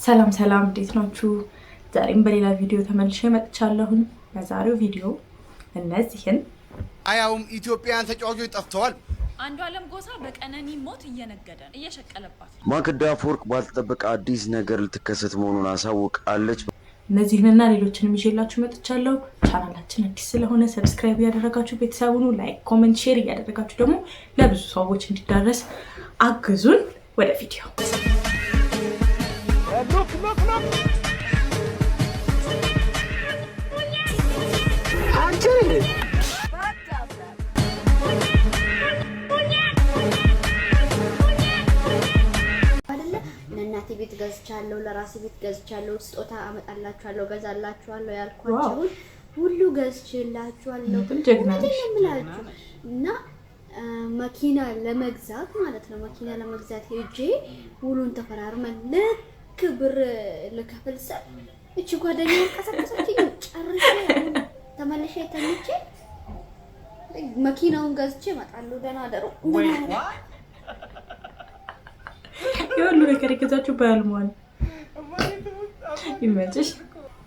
ሰላም ሰላም፣ እንዴት ናችሁ? ዛሬም በሌላ ቪዲዮ ተመልሼ መጥቻለሁኝ። በዛሬው ቪዲዮ እነዚህን አያውም ኢትዮጵያውያን ተጫዋቾች ጠፍተዋል። አንዱ አለም ጎሳ በቀነኒ ሞት እየነገደ ነው፣ እየሸቀለባት ነው። ማክዳ አፈወርቅ ባልተጠበቀ አዲስ ነገር ልትከሰት መሆኑን አሳውቃለች። እነዚህንና ሌሎችንም ይዤላችሁ መጥቻለሁ። ቻናላችን አዲስ ስለሆነ subscribe እያደረጋችሁ ቤተሰቡን like፣ comment፣ share እያደረጋችሁ ደግሞ ለብዙ ሰዎች እንዲዳረስ አግዙን። ወደ ቪዲዮ። አይደለ ለእናቴ ቤት ገዝቻለሁ፣ ለራሴ ቤት ገዝቻለሁ፣ ስጦታ አመጣላችኋለሁ፣ ገዛላችኋለሁ ያልኳቸውን ሁሉ ገዝቼላችኋለሁ። እውነትም ጀግና እውነቴን ነሽ። ነው የምላችሁ። እና መኪና ለመግዛት ማለት ነው፣ መኪና ለመግዛት ሄጄ ውሉን ተፈራርመን ልክ ብር ልከፍል ስል እቺ ጓደኛ ቀሰቀሰችኝ። ጨርሼ አሁን ተመልሼ ተኝቼ መኪናውን ገዝቼ እመጣለሁ። ደህና ደሩ። ደህና ደሩ። የሁሉ ነገር የገዛችሁ በህልሟ ነው። ይመችሽ።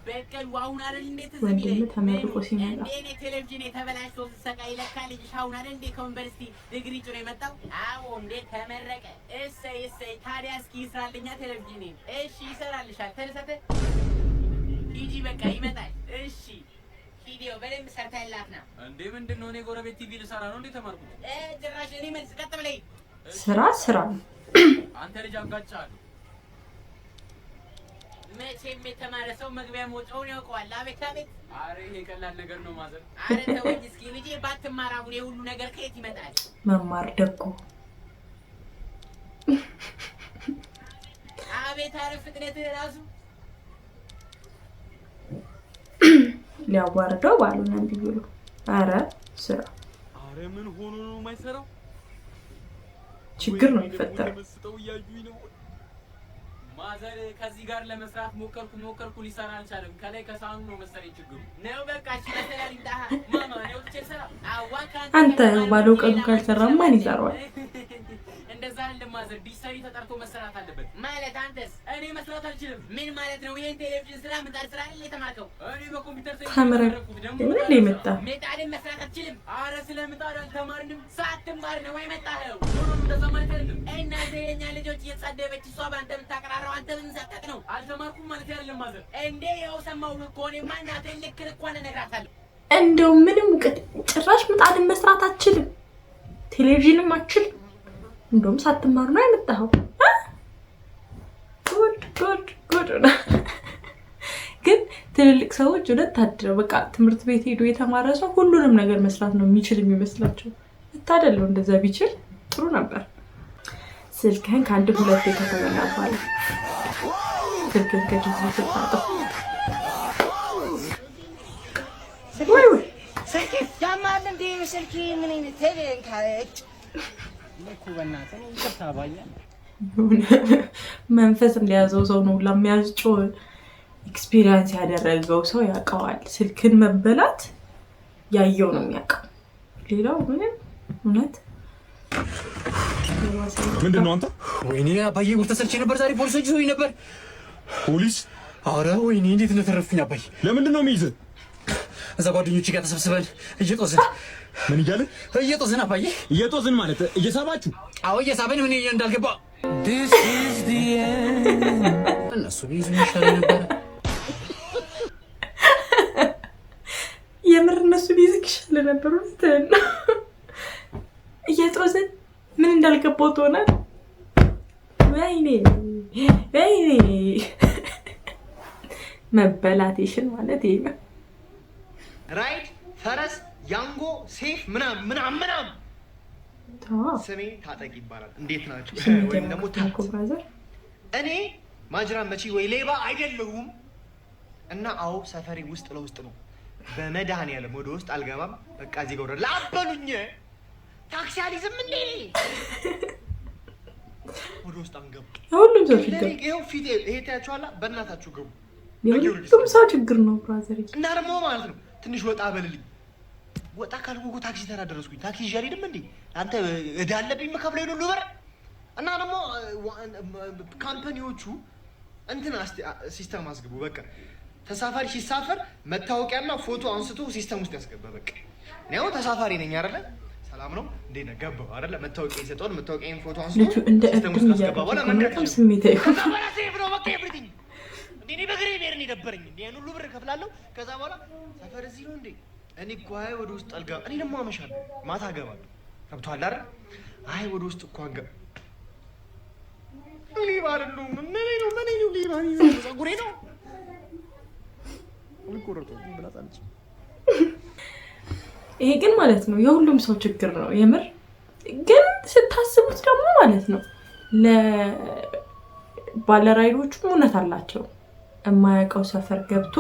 በቀሉ አሁን አይደል እንዴ ትዝ ወንድም የሚለኝ? ተመርቆ ሲመጣ። እንዴ እኔ ቴሌቪዥን የተበላሽቶ ስሰቃይ ለካ ልጅሽ አሁን አይደል እንዴ ከዩኒቨርሲቲ ዲግሪ ጭኖ የመጣው? አዎ እንዴ ተመረቀ። እሰይ እሰይ። ታዲያ እስኪ ይስራልኛ ቴሌቪዥኔን። እሺ ይሰራልሻል። ተነሳተ ሂጂ፣ በቃ ይመጣል። እሺ ሂዲዮ በደንብ ሰርተህላት ና። እንዴ ምንድን ነው? እኔ ጎረቤት ቲቪ ልሰራ ነው እንዴ ተማርኩት? ጭራሽ እኔ መልስ ቀጥ ብለህ ስራ ስራ ነው። አንተ ልጅ አጋጫለሁ። መቼም የተማረ ሰው መግቢያ መውጫውን ያውቀዋል። አቤት አቤት። አረ ይሄ ቀላል ነገር ነው ማዘር። አረ ተወኝ እስኪ ልጄ፣ ባትማር አሁን የሁሉ ነገር ከየት ይመጣል? መማር ደጉ። አቤት አረ ፍጥነትህ ራሱ። ሊያዋርደው ባሉን እምቢ ብሎ አረ ስራ። አረ ምን ሆኖ ነው የማይሰራው? ችግር ነው ወይኔ ደግሞ የሚፈጠረው። ተመስጠው እያዩኝ ነው። ማዘር ከዚህ ጋር ለመስራት ሞከርኩ ሞከርኩ ሊሰራ አልቻለም። ከላይ ከሳህኑ ነው መሰለኝ ችግሩ። ነው በቃ እሺ፣ መሰላል ይምጣ። ማማ እኔ ወጥቼ ልሰራ። አዋ ከአንተ አንተ ከተማረ ባለው ቀኑ ሌላ ካልሰራ ማን ማን ይሰራዋል? ይሰራዋል? እንደዛ አይደለም ማዘር፣ ዲሽ ሰሪ ተጠርቶ መሰራት አለበት። ማለት አንተስ? እኔ መስራት አልችልም። ምን ማለት ነው? ይሄን ቴሌቪዥን ስራ ምጣድ ስራ አይደል የተማርከው? እኔ በኮምፒውተር ሳይንስ ተምረህ የተመረቅኩት ደግሞ ምን ምጣድ የመጣ ስራ። ምጣድን መስራት አትችልም? አረ ስለ ምጣድ አልተማርንም። ሳትማር ነው የመጣኸው? No no እንደዛ ማለት አይደለም። እናንተ የኛ ልጆች እየተሳደበች እሷ በአንተ የምታቀራረው አንተ ምን ሳታውቅ ነው? አልተማርኩም ማለት አይደለም ማዘር። እንዴ ያው ሰማሁ እኮ፣ እኔማ እናትህን ልክ ልኳን እነግራታለሁ። እንደው ምንም እውቀት ጭራሽ ምጣድን መስራት አትችልም፣ ቴሌቪዥንም አትችልም። እንደውም ሳትማር ነው የመጣኸው። አ? ጉድ ጉድ ጉድ! ግን ትልልቅ ሰዎች እውነት ታድለው በቃ ትምህርት ቤት ሄዶ የተማረ ሰው ሁሉንም ነገር መስራት ነው የሚችል የሚመስላቸው። እታደለው እንደዛ ቢችል ጥሩ ነበር። ስልክህን ከአንድ ሁለቴ ከተበላ በኋላ ስልክህን ከኪስ ስታጠው ወይ ወይ። ያማል እንዴ ስልኬ? ምን አይነት ቴሌን ካለች እኮ በእናትህ እኔ ይቅርታ ባያ። የሆነ መንፈስ እንደያዘው ሰው ነው ሁላ የሚያስጮህ። Experience ያደረገው ሰው ያውቀዋል። ስልክን መበላት ያየው ነው የሚያውቀው። ሌላው ምንም እውነት። ምንድን ነው አንተ? ወይኔ አባዬ፣ ጉድ ተሰርቼ ነበር ዛሬ። ፖሊሶች ይዘውኝ ነበር። ፖሊስ? አረ ወይኔ እንዴት እንደተረፍኩኝ አባዬ። ለምንድን ነው የሚይዝህ? እዛ ጓደኞቼ ጋር ተሰብስበን እየጦዝን። ምን እያልን? እየጦዝን አባዬ። እየጦዝን ማለት እየሳባችሁ? አዎ እየሳበን፣ ምን እንዳልገባ እነሱ ቢይዙኝ ይሻለኝ ነበረ። የምር እነሱ ቢይዝክ ይሻል ነበር። እውነትህን ነው። እየጦዝን ምን እንዳልገባው ትሆናል። ወይኔ ወይኔ፣ መበላቴሽን ማለት ይሄ ነው። ራይድ፣ ፈረስ፣ ያንጎ፣ ሴፍ ምናምን ምናምን ምናምን። ስሜ ታጠቅ ይባላል። እንዴት ናችሁ? ወይም ደግሞ ታት። Brother። እኔ ማጅራት መቺ ወይ ሌባ አይደለሁም። እና አዎ ሰፈሬ ውስጥ ለውስጥ ነው። በመድኃኒዓለም ወደ ውስጥ አልገባም። በቃ እዚህ ጋር ወረድ ላበሉኝ። ታክሲ አልይዝም እንዴ? ወደ ውስጥ አንገቡ። የሁሉም ሰው ችግር። ይኸው ፊቴ ይሄ ታያችኋላ። በእናታችሁ ግቡ። የሁሉም ሰው ችግር ነው brother። እና ደግሞ ማለት ነው ትንሽ ወጣ በልልኝ። ወጣ ካልኩ እኮ ታክሲ ተራ ደረስኩኝ። ታክሲ ይዤ አልሄድም እንዴ? አንተ እዳ አለብኝ የምከፍለው ይሄን ሁሉ ብር። እና ደግሞ company ዎቹ እንትን system አስገቡ። በቃ ተሳፋሪ ሲሳፈር መታወቂያና ፎቶ አንስቶ system ውስጥ ያስገባ። በቃ እኔ አሁን ተሳፋሪ ነኝ አይደለ? ሰላም ነው፣ እንዴት ነህ? ገባሁ አይደለ? መታወቂያ ይሰጠዋል። መታወቂያን ፎቶ አንስቶ ልጁ እንደ system እብድም ውስጥ ካስገባ በኋላ እያደረገ ነው። መንዳት በጣም ይችላል። ስሜታዊ ከዛ በኋላ safe ነው በቃ everything። እንዴ እኔ በእግሬ ብሄድ ነው የደበረኝ። እንዴ ያን ሁሉ ብር እከፍላለሁ። ከዛ በኋላ ሰፈር እዚህ ነው እንዴ? እኔ እኮ አይ ወደ ውስጥ አልገባም። እኔ ደግሞ አመሻለሁ፣ ማታ እገባለሁ። ገብቶሃል አይደል? አይ ወደ ውስጥ እኮ አንገባ። ሌባ አይደለሁም። ምን ነው ምን ነው ሌባ ነኝ? ፀጉሬ ነው አልቆረጠውም ብላ ጣለች። ይሄ ግን ማለት ነው የሁሉም ሰው ችግር ነው። የምር ግን ስታስቡት ደግሞ ማለት ነው ለባለራይዶቹም እውነት አላቸው። የማያውቀው ሰፈር ገብቶ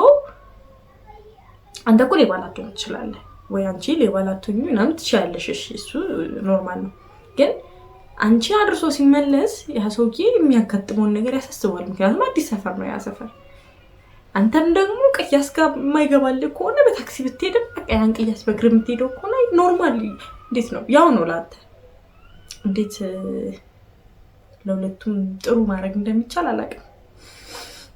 አንተ እኮ ሌባ ላትሆን ትችላለህ ወይ አንቺ ሌባ ላትሆኚ ምናምን ትችላለሽ። እሺ እሱ normal ነው። ግን አንቺ አድርሶ ሲመለስ ያ ሰውዬ የሚያጋጥመውን ነገር ያሳስበዋል። ምክንያቱም አዲስ ሰፈር ነው ያ ሰፈር። አንተም ደግሞ ቅያስ ጋር የማይገባልህ ከሆነ በታክሲ ብትሄድም በቃ ያን ቅያስ በእግር የምትሄደው ከሆነ normal እንዴት ነው ያው ነው ለአንተ። እንዴት ለሁለቱም ጥሩ ማድረግ እንደሚቻል አላውቅም።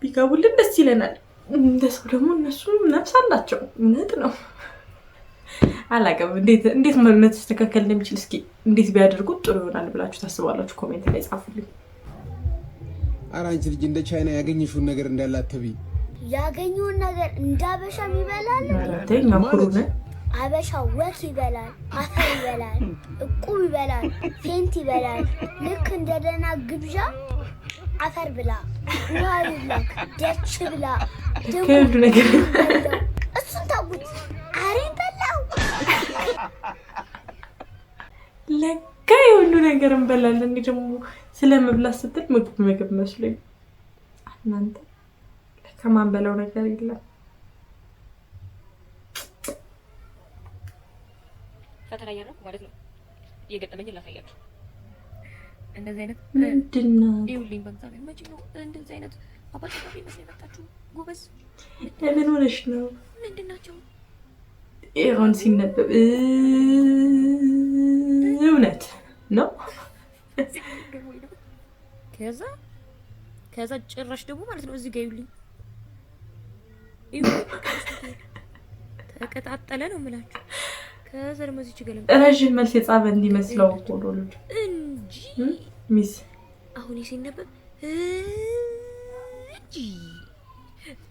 ቢገቡልን ደስ ይለናል። እንደ ሰው ደግሞ እነሱም ነፍስ አላቸው። እውነት ነው። አላውቅም እንዴት እንዴት መስተካከል እንደሚችል። እስኪ እንዴት ቢያደርጉት ጥሩ ይሆናል ብላችሁ ታስባላችሁ? Comment ላይ ጻፉልኝ። ኧረ አንቺ ልጅ እንደ ቻይና ያገኘሽውን ነገር እንዳለ አትብይ። ያገኘውን ነገር እንደ አበሻም ይበላል። ኧረ ተይ፣ እኛ ኩሩ ነን። አበሻ ወክ ይበላል፣ አፈር ይበላል፣ እቁብ ይበላል፣ ፌንት ይበላል። ልክ እንደ ደህና ግብዣ አፈር ብላ፣ ውሃ ብላ፣ ደች ብላ፣ ደግሞ ከሁሉ ነገር በላው። እሱን ታውቁት አሬን በላው። ለካ የሁሉ ነገር እንበላለን። እኔ ደግሞ ስለ መብላት ስትል ምግብ ምግብ መስሎኝ፣ እናንተ ለካ ማንበላው ነገር የለም። ፈተና እያደረኩ ማለት ነው። እየገጠመኝን ላሳያችሁ። እንደዚህ አይነት ምንድን ነው? ይኸውልኝ፣ በእግዚአብሔር መቼ ነው እንደዚህ አይነት አባጨቃቢ መስላ የመጣችሁ? ጎበዝ። ለምን ሆነሽ ነው? ምንድን ናቸው? ይሁን ሲነበብ እውነት ነው። ከዛ ጭራሽ ደግሞ ማለት ነው እዚህ ጋር ይኸውልኝ፣ ይኸውልኝ ተቀጣጠለ ነው የምላችሁ። ከዛ ደግሞ እዚች ጋር ረዥም መልስ የጻፈ እንዲመስለው እኮ ነው ልጁ። እንጂ ሚስ አሁን ሲነበብ እንጂ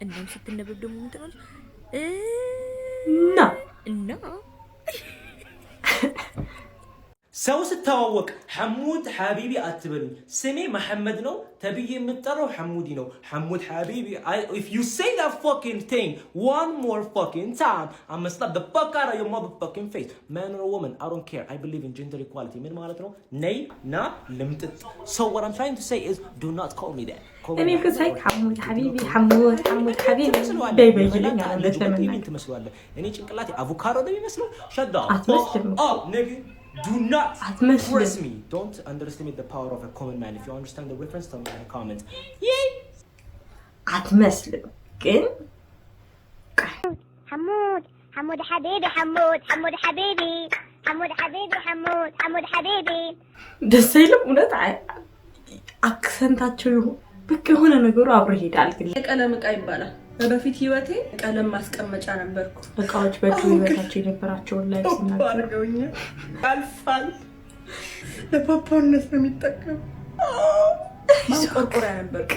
እናም ስትነበብ ደግሞ ምን ትላለች? እና እና ሰው ስታዋወቅ ሐሙድ حبيبي አትበሉኝ። ስሜ መሐመድ ነው ተብዬ የምጠራው ሐሙዲ ነው። ሐሙድ حبيبي። If you say that fucking thing one more fucking time, I'm gonna slap the fuck out of your motherfucking face, man or woman, I don't care. I believe in gender equality። ምን ማለት ነው? ነይ ና ልምጥጥ። So what I'm trying to say is, do not call me that. Call me እኔ እኮ ሳይ ሐሙድ حبيبي ሐሙድ ሐሙድ حبيبي በይ በይ ይለኛል። እውነት ለመናገር ትመስለዋለህ። እኔ ጭንቅላቴ አቮካዶ ነው የሚመስለው። Shut the አትመስልም fuck up, nigga. Do not አትመስልም። press me. Don't underestimate the power of a common man. If you understand the reference, tell me in the comments. Yay! አትመስልም ግን حمود حمود حبيبي حمود حمود حبيبي حمود حبيبي حمود حمود حبيبي ደስ አይልም። እውነት accent ኣቸው ይሁን በቃ የሆነ ነገሩ አብሮ ይሄዳል። ግን የቀለም እቃ ይባላል። በፊት ህይወቴ ቀለም ማስቀመጫ ነበርኩ። እቃዎች በድሮ ህይወታቸው የነበራቸውን life ሲናገሩ አድርገውኛል። ያልፋል። ለፓፓነት ነው የሚጠቀም። ማንቆርቆሪያ ነበርኩ።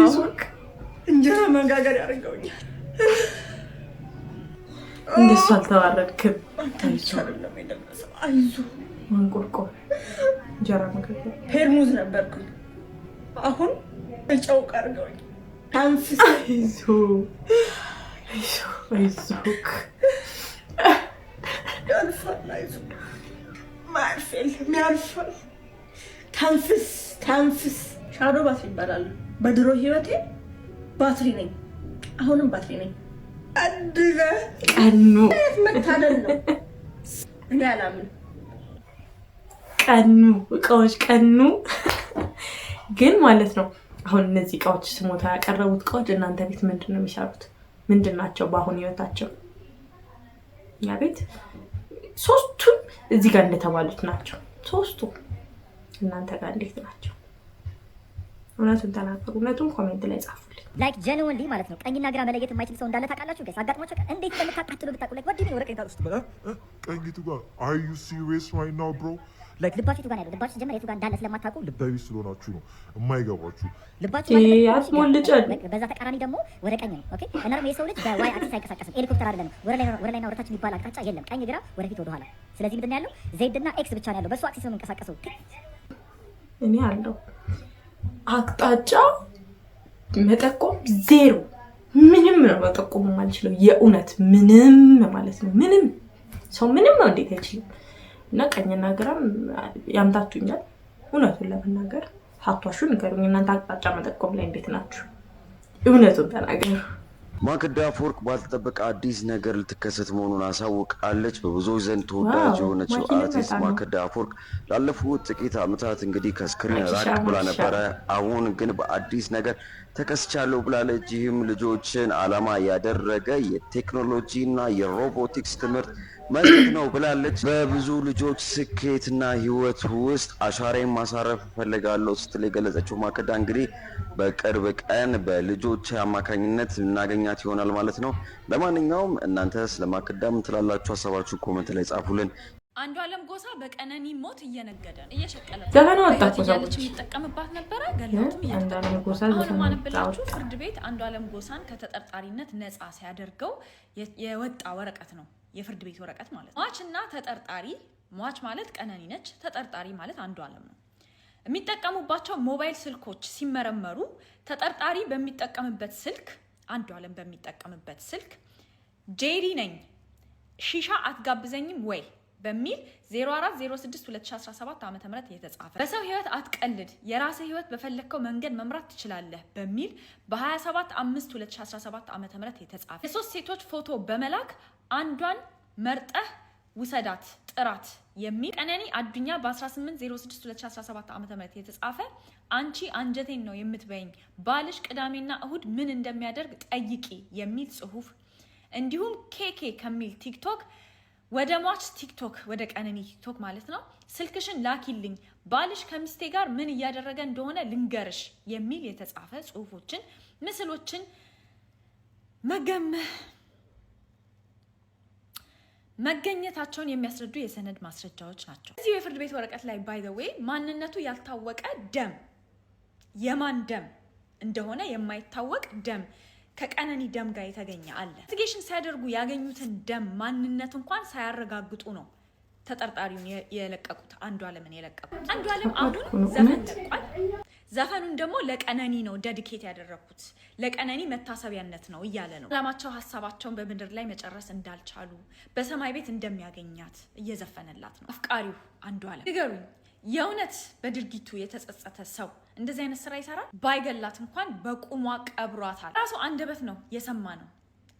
አሁን እንጀራ መጋገር ያደርገውኛል። እንደሱ አልተዋረድክም። አይደለም የደረሰው። አይዞህ። ማንቆርቆር፣ እንጀራ መጋገር። ፔርሙዝ ነበርኩኝ። አሁን እጨውቅ አድርገውኝ አንፍስ። አይዞህ አይዞህ አይዞህ። ያልፋል። አይዞህ፣ ማያልፍ የለም፣ ያልፋል። ተንፍስ ተንፍስ። Shadow ባትሪ ይባላል። በድሮ ህይወቴ ባትሪ ነኝ፣ አሁንም ባትሪ ነኝ። አድለ ቀኑ መታደል ነው። እኔ አላምንም። ቀኑ እቃዎች ቀኑ ግን ማለት ነው። አሁን እነዚህ እቃዎች ስሞታ ያቀረቡት እቃዎች እናንተ ቤት ምንድን ነው የሚሰሩት? ምንድን ናቸው በአሁን ህይወታቸው? እኛ ቤት ሶስቱም እዚህ ጋር እንደተባሉት ናቸው። ሶስቱ እናንተ ጋር እንዴት ናቸው? እውነቱን ተናገሩ። እውነቱን comment ላይ ጻፉልኝ። Like genuinely ማለት ነው፣ ቀኝና ግራ መለየት የማይችል ሰው እንዳለ ታውቃላችሁ guys? አጋጥሟቸው እንዴት እንደምታቃጥሉ ብታውቁ። Like, what do you mean ወደ ቀኝ ታውስ? ቀኝ የቱ ጋር? Are you serious right now, bro? ልባችሁ የቱ ጋር ነው ያለው? ልባችሁ ሲጀመር የቱ ጋር እንዳለ ስለማታውቁ። ልበቢስ ስለሆናችሁ ነው የማይገባችሁ። ልባችሁ ማለት አትሞልጨን። በዛ ተቃራኒ ደግሞ ወደ ቀኝ ነው። Okay፣ እና ደግሞ የሰው ልጅ በ Y axis አይንቀሳቀስም። ሄሊኮፕተር አይደለም። ወደ ላይና ወደ ታች የሚባል አቅጣጫ የለም። ቀኝ፣ ግራ፣ ወደፊት፣ ወደ ኋላ። ስለዚህ ምንድን ነው ያለው? Z እና X ብቻ ነው ያለው። በሱ axis ነው የምንቀሳቀሰው። እኔ አለው አቅጣጫ መጠቆም ዜሮ፣ ምንም ነው መጠቆም የማልችለው። የእውነት ምንም ማለት ነው። ምንም ሰው ምንም ነው እንዴት አይችልም። እና ቀኝና ግራም ያምታቱኛል። እውነቱን ለመናገር ሳትዋሹ ንገሩኝ። እናንተ አቅጣጫ መጠቆም ላይ እንዴት ናችሁ? እውነቱን ተናገሩ። ማክዳ አፈወርቅ ባልተጠበቀ አዲስ ነገር ልትከሰት መሆኑን አሳውቃለች። በብዙዎች ዘንድ ተወዳጅ የሆነችው አርቲስት ማክዳ አፈወርቅ ላለፉት ጥቂት ዓመታት እንግዲህ ከ screen ራቅ ብላ ነበረ። አሁን ግን በአዲስ ነገር ተከስቻለሁ ብላለች። ይህም ልጆችን ዓላማ ያደረገ የቴክኖሎጂ እና የሮቦቲክስ ትምህርት መስጠት ነው ብላለች። በብዙ ልጆች ስኬትና ሕይወት ውስጥ አሻራዬን ማሳረፍ እፈልጋለሁ ስትል የገለጸችው ማክዳ እንግዲህ በቅርብ ቀን በልጆች አማካኝነት እናገኛት ይሆናል ማለት ነው። ለማንኛውም እናንተ ስለ ማክዳ ምን ትላላችሁ? ሀሳባችሁ comment ላይ ጻፉልን። አንዱ አለም ጎሳ በቀነኒ ሞት እየነገደ ነው፣ እየሸቀለ ነው። ዘፈኑ ወጣ እኮ በህይወት እያለች ሰዎች የሚጠቀምባት ነበረ፣ ገለውትም አንዱ አለም ጎሳ አሁን ዘፈኑ ማነብላችሁ ወጣ። ፍርድ ቤት አንዱ አለም ጎሳን ከተጠርጣሪነት ነፃ ሲያደርገው የወጣ ወረቀት ነው፣ የፍርድ ቤት ወረቀት ማለት ነው። ሟች እና ተጠርጣሪ፣ ሟች ማለት ቀነኒ ነች፣ ተጠርጣሪ ማለት አንዱ አለም ነው። የሚጠቀሙባቸው ሞባይል ስልኮች ሲመረመሩ ተጠርጣሪ በሚጠቀምበት ስልክ፣ አንዱ አለም በሚጠቀምበት ስልክ "ጄሪ ነኝ፣ ሺሻ አትጋብዘኝም ወይ?" በሚል 0406 2017 ዓ ም የተጻፈ፣ "በሰው ህይወት አትቀልድ፣ የራስህ ህይወት በፈለግከው መንገድ መምራት ትችላለህ" በሚል በ27 5 2017 ዓ ም የተጻፈ፣ የሶስት ሴቶች ፎቶ በመላክ "አንዷን መርጠህ ውሰዳት፣ ጥራት" የሚል፣ ቀነኒ አዱኛ በ1806 2017 ዓ ም የተጻፈ፣ "አንቺ አንጀቴን ነው የምትበይኝ፣ ባልሽ ቅዳሜና እሁድ ምን እንደሚያደርግ ጠይቂ" የሚል ጽሁፍ፣ እንዲሁም ኬኬ ከሚል ቲክቶክ ወደ ሟች ቲክቶክ፣ ወደ ቀነኒ ቲክቶክ ማለት ነው፣ "ስልክሽን ላኪልኝ፣ ባልሽ ከሚስቴ ጋር ምን እያደረገ እንደሆነ ልንገርሽ" የሚል የተጻፈ ጽሁፎችን፣ ምስሎችን መገኘታቸውን የሚያስረዱ የሰነድ ማስረጃዎች ናቸው። እዚሁ የፍርድ ቤት ወረቀት ላይ by the way ማንነቱ ያልታወቀ ደም፣ የማን ደም እንደሆነ የማይታወቅ ደም ከቀነኒ ደም ጋር የተገኘ አለ። Investigation ሲያደርጉ ያገኙትን ደም ማንነት እንኳን ሳያረጋግጡ ነው ተጠርጣሪውን የለቀቁት፣ አንዱ አለምን የለቀቁት። አንዱ አለም አሁን ዘፈን ለቋል። ዘፈኑን ደግሞ ለቀነኒ ነው dedicate ያደረግኩት፣ ለቀነኒ መታሰቢያነት ነው እያለ ነው። አላማቸው ሀሳባቸውን በምድር ላይ መጨረስ እንዳልቻሉ በሰማይ ቤት እንደሚያገኛት እየዘፈነላት ነው። አፍቃሪው አንዱ አለም፣ ንገሩኝ፣ የእውነት በድርጊቱ የተጸጸተ ሰው እንደዚህ አይነት ስራ ይሰራል? ባይገላት እንኳን በቁሟ ቀብሯታል። ራሱ አንደበት ነው የሰማ ነው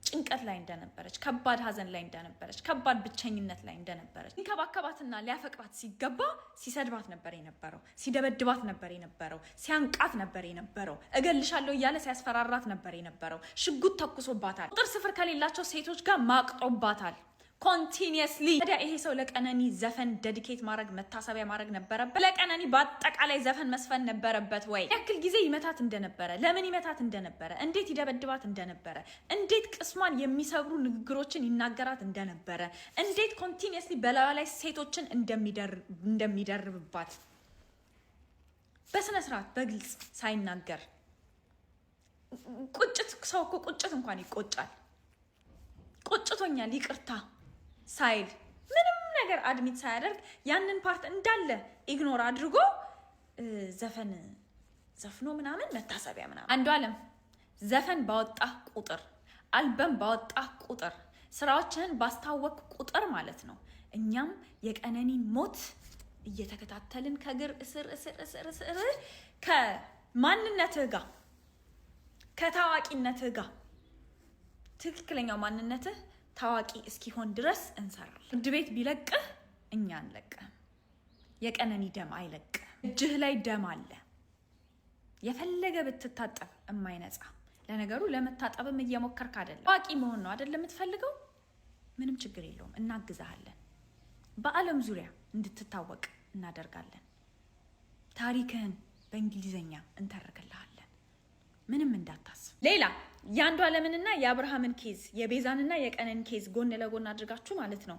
ጭንቀት ላይ እንደነበረች፣ ከባድ ሀዘን ላይ እንደነበረች፣ ከባድ ብቸኝነት ላይ እንደነበረች። ሊንከባከባትና ሊያፈቅራት ሲገባ ሲሰድባት ነበር የነበረው፣ ሲደበድባት ነበር የነበረው፣ ሲያንቃት ነበር የነበረው፣ እገልሻለሁ እያለ ሲያስፈራራት ነበር የነበረው። ሽጉጥ ተኩሶባታል። ቁጥር ስፍር ከሌላቸው ሴቶች ጋር ማቅጦባታል continuously። ታዲያ ይሄ ሰው ለቀነኒ ዘፈን dedicate ማድረግ፣ መታሰቢያ ማድረግ ነበረበት? ለቀነኒ በአጠቃላይ ዘፈን መዝፈን ነበረበት ወይ? ያክል ጊዜ ይመታት እንደነበረ፣ ለምን ይመታት እንደነበረ፣ እንዴት ይደበድባት እንደነበረ፣ እንዴት ቅስሟን የሚሰብሩ ንግግሮችን ይናገራት እንደነበረ፣ እንዴት continuously በላዩ ላይ ሴቶችን እንደሚደርብባት በስነ ስርዓት በግልጽ ሳይናገር፣ ቁጭት፣ ሰው እኮ ቁጭት እንኳን ይቆጫል። ቆጭቶኛል ይቅርታ ሳይል፣ ምንም ነገር admit ሳያደርግ፣ ያንን part እንዳለ ignore አድርጎ ዘፈን ዘፍኖ ምናምን መታሰቢያ ምናምን። አንዱ አለም፣ ዘፈን ባወጣ ቁጥር፣ አልበም ባወጣ ቁጥር፣ ስራዎችህን ባስታወቅ ቁጥር ማለት ነው፣ እኛም የቀነኒን ሞት እየተከታተልን ከግር እስር እስር እስር እስር ከማንነትህ ጋር፣ ከታዋቂነትህ ጋር፣ ትክክለኛው ማንነትህ ታዋቂ እስኪሆን ድረስ እንሰራለን። ፍርድ ቤት ቢለቅህ እኛ አንለቅህም። የቀነኒ ደም አይለቅህም። እጅህ ላይ ደም አለ። የፈለገ ብትታጠብ የማይነጻ። ለነገሩ ለመታጠብም እየሞከርክ አይደለም። ታዋቂ መሆን ነው አይደለም የምትፈልገው? ምንም ችግር የለውም፣ እናግዛሃለን። በዓለም ዙሪያ እንድትታወቅ እናደርጋለን። ታሪክህን በእንግሊዘኛ እንተርክልሃለን። ምንም እንዳታስብ። ሌላ የአንዱ አለምንና የአብርሃምን case፣ የቤዛንና የቀነኒን case ጎን ለጎን አድርጋችሁ ማለት ነው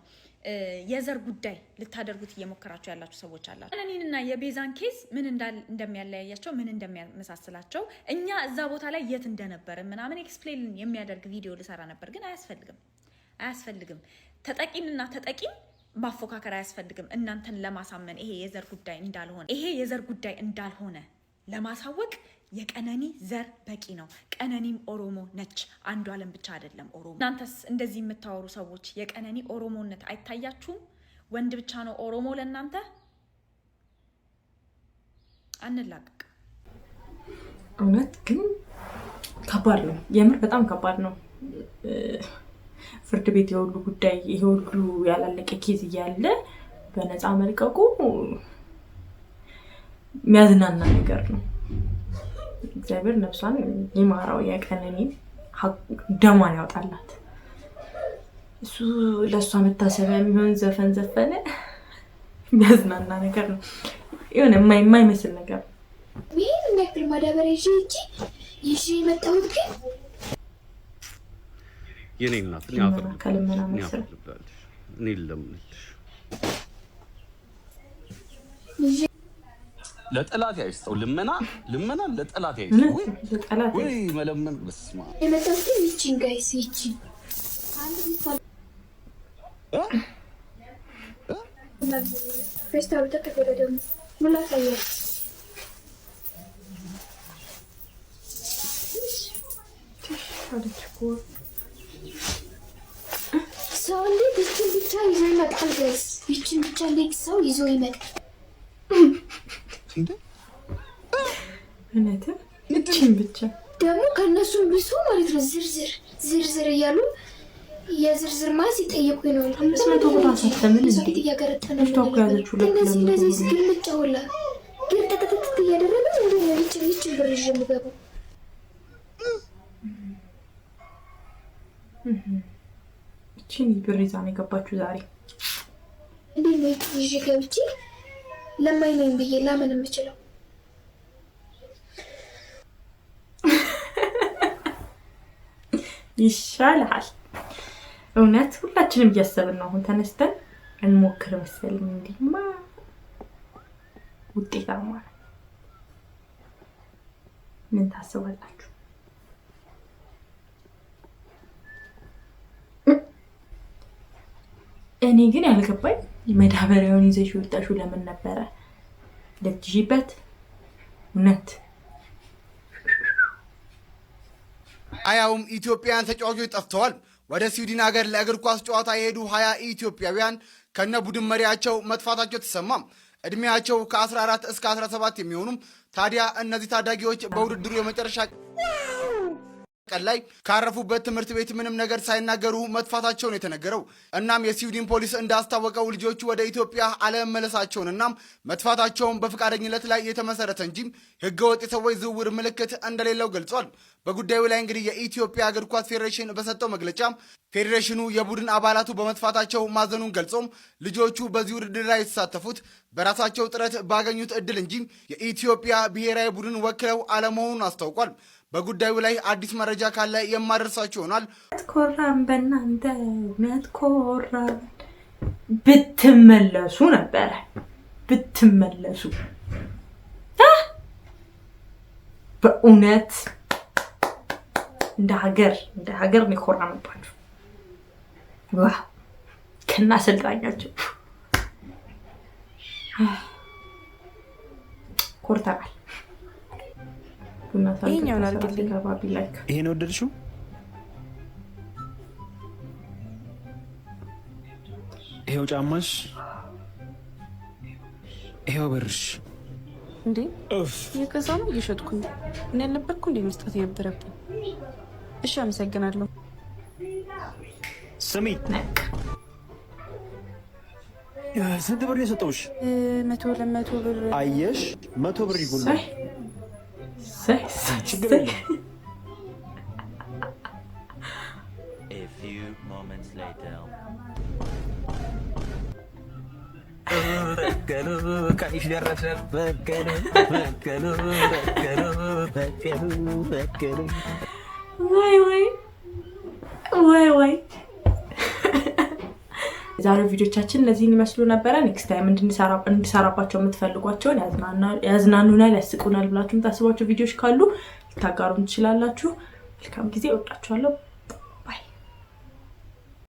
የዘር ጉዳይ ልታደርጉት እየሞከራችሁ ያላችሁ ሰዎች አላችሁ። ቀነኒንና የቤዛን case ምን እንደሚያለያያቸው፣ ምን እንደሚያመሳስላቸው፣ እኛ እዛ ቦታ ላይ የት እንደነበረ ምናምን explain የሚያደርግ ቪዲዮ ልሰራ ነበር፣ ግን አያስፈልግም፣ አያስፈልግም። ተጠቂንና ተጠቂን ማፎካከር አያስፈልግም። እናንተን ለማሳመን ይሄ የዘር ጉዳይ እንዳልሆነ፣ ይሄ የዘር ጉዳይ እንዳልሆነ ለማሳወቅ የቀነኒ ዘር በቂ ነው። ቀነኒም ኦሮሞ ነች። አንዱ አለም ብቻ አይደለም ኦሮሞ። እናንተስ እንደዚህ የምታወሩ ሰዎች የቀነኒ ኦሮሞነት አይታያችሁም? ወንድ ብቻ ነው ኦሮሞ ለእናንተ? አንላቀቅ። እውነት ግን ከባድ ነው። የምር በጣም ከባድ ነው። ፍርድ ቤት የሁሉ ጉዳይ፣ ይሄ ሁሉ ያላለቀ case እያለ በነፃ መልቀቁ የሚያዝናና ነገር ነው። እግዚአብሔር ነፍሷን ይማራው፣ የቀነኒን ደሟን ያውጣላት። እሱ ለእሷ መታሰቢያ የሚሆን ዘፈን ዘፈነ። የሚያዝናና ነገር ነው። የሆነ የማይመስል ነገር ነው። ይህን የሚያክል ማዳበሪያ ይዤ ሂጄ ይዤ የመጣሁት ግን የኔ እናት፣ እኔ ልመና አፈር ልብላልሽ፣ ከልመና እኔ መልስ አፈር ነው። ልብላልሽ፣ እኔ ልለምንልሽ። ይዤ ለጠላት አይስጠው። ልመና፣ ልመና ለጠላት አይስጠው። ወይ ለጠላት ወይ መለመን፣ በስመ አብ። የመጣሁት ግን ይቺን guys፣ ይቺን አንድ ፌስታል፣ ፌስታሉ ተቀበለ፣ ደግሞ ምን ላሳያችሁ? አለች እኮ። ሰው እንዴት ይችን ብቻ ይዞ ይመጣል? Guys፣ ይችን ብቻ እንዴት ሰው ይዞ ይመጣል? እውነትም ይችን ብቻ። ደግሞ ከእነሱም ብሶ ማለት ነው ዝርዝር ዝርዝር እያሉ የዝርዝር ማስ ይጠየቁኝ ነው። 500 ብር አሳተምን ሰው እንዴ? ፊት እያገረጠ ነው። ልጅቷ እኮ ያዘችው ሁለት እነዚህ 200 እንደዚህ ብር ነው። ግልምጫ ሁላ ግርጥጥጥጥ እያደረገ እንዴት ነው ይችን ብር ይዤ የምገባው? ይችን ብር ይዛ ነው የገባችው ዛሬ። እንዴት ነው ይችን ይዤ ገብቼ ለማኝ ነኝ ብዬ ላምን የምችለው? ይሻልሃል። እውነት ሁላችንም እያሰብን ነው። አሁን ተነስተን እንሞክር መሰለኝ። እንዲህማ ውጤታማ ነው። ምን ታስባላችሁ? እኔ ግን ያልገባኝ መዳበሪያውን ይዘሽ የወጣሽው ለምን ነበረ? ልትይዢበት? እውነት። አያውም ኢትዮጵያውያን ተጫዋቾች ጠፍተዋል። ወደ ስዊድን ሀገር ለእግር ኳስ ጨዋታ የሄዱ 20 ኢትዮጵያውያን ከነ ቡድን መሪያቸው መጥፋታቸው ተሰማ። ዕድሜያቸው ከ14 እስከ 17 የሚሆኑም ታዲያ እነዚህ ታዳጊዎች በውድድሩ የመጨረሻ ቀን ላይ ካረፉበት ትምህርት ቤት ምንም ነገር ሳይናገሩ መጥፋታቸውን የተነገረው። እናም የስዊድን ፖሊስ እንዳስታወቀው ልጆቹ ወደ ኢትዮጵያ አለመመለሳቸውን እናም መጥፋታቸውን በፈቃደኝነት ላይ የተመሰረተ እንጂ ህገወጥ የሰዎች ዝውውር ምልክት እንደሌለው ገልጿል። በጉዳዩ ላይ እንግዲህ የኢትዮጵያ እግር ኳስ ፌዴሬሽን በሰጠው መግለጫ ፌዴሬሽኑ የቡድን አባላቱ በመጥፋታቸው ማዘኑን ገልጾም ልጆቹ በዚህ ውድድር ላይ የተሳተፉት በራሳቸው ጥረት ባገኙት እድል እንጂ የኢትዮጵያ ብሔራዊ ቡድን ወክለው አለመሆኑን አስታውቋል። በጉዳዩ ላይ አዲስ መረጃ ካለ የማደርሳችሁ ይሆናል። ኮራን በእናንተ፣ እውነት ኮራን። ብትመለሱ ነበረ፣ ብትመለሱ በእውነት እንደ ሀገር፣ እንደ ሀገር ነው የኮራንባችሁ። ዋ ከና አሰልጣኛቸው ኮርተናል። ቡና ሳልጠጣ ይሄኛውን ስራ አድርግልኝ። ስገባ ቢላክ ይሄን ወደድሽው? ይሄው ጫማሽ፣ ይሄው ብርሽ። እንዴ፣ እየገዛሁ ነው እየሸጥኩኝ? እኔ ያልነበርኩ እንዴ መስጠት የነበረብኝ? እሺ፣ አመሰግናለሁ። ስሚ፣ ስንት ብር ነው የሰጠውሽ? 100፣ 200 ብር። አየሽ፣ 100 ብር ይጎላል። ችግር የለም። A few moments later. በቀሉ ቀንሽ ደረሰ። በቀሉ በቀሉ በቀሉ በቀሉ በቀሉ። ወይ ወይ ወይ ወይ! የዛሬው ቪዲዮቻችን እነዚህን ይመስሉ ነበረ። Next time እንድሰራባቸው የምትፈልጓቸውን፣ ያዝናኑናል፣ ያስቁናል ብላችሁ የምታስቧቸው ቪዲዮዎች ካሉ ልታጋሩን ትችላላችሁ። መልካም ጊዜ። እወዳችኋለሁ።